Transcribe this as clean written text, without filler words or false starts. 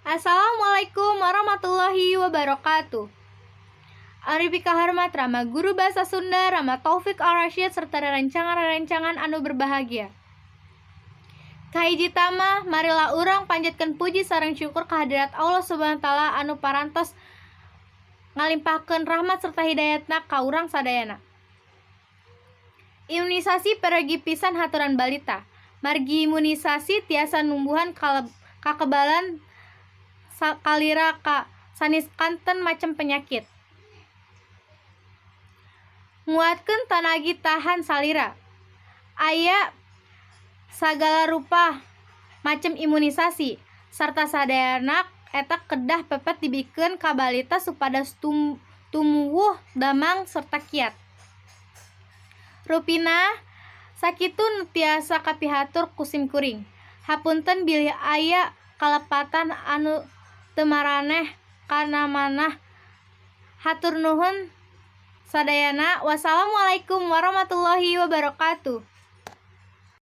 Assalamualaikum warahmatullahi wabarakatuh. Ari pikahormat Rama Guru Bahasa Sunda, Rama Taufik Al-Rasyid, serta rerencangan-rerencangan anu berbahagia. Kahiji tama, marilah urang panjatkeun puji sareng syukur kehadirat Allah Subhanahu wa Taala anu parantos ngalimpahkeun rahmat serta hidayatna ka urang sadayana. Imunisasi peryogi pisan haturan balita. Margi imunisasi tiasa numbuhan kakebalan salira ka saniskanten macem penyakit. Nguatkeun tanagi tahan salira. Aya sagala rupa macem imunisasi, sarta sadayana eta kedah pepet dibikeun ka balita supados tumuwuh damang serta kiat. Rupina sakitu nu tiasa kapihatur ku simkuring. Hapunten bilih aya kalepatan anu teu maraneh kana manah. Hatur nuhun sadayana. Wassalamualaikum warahmatullahi wabarakatuh.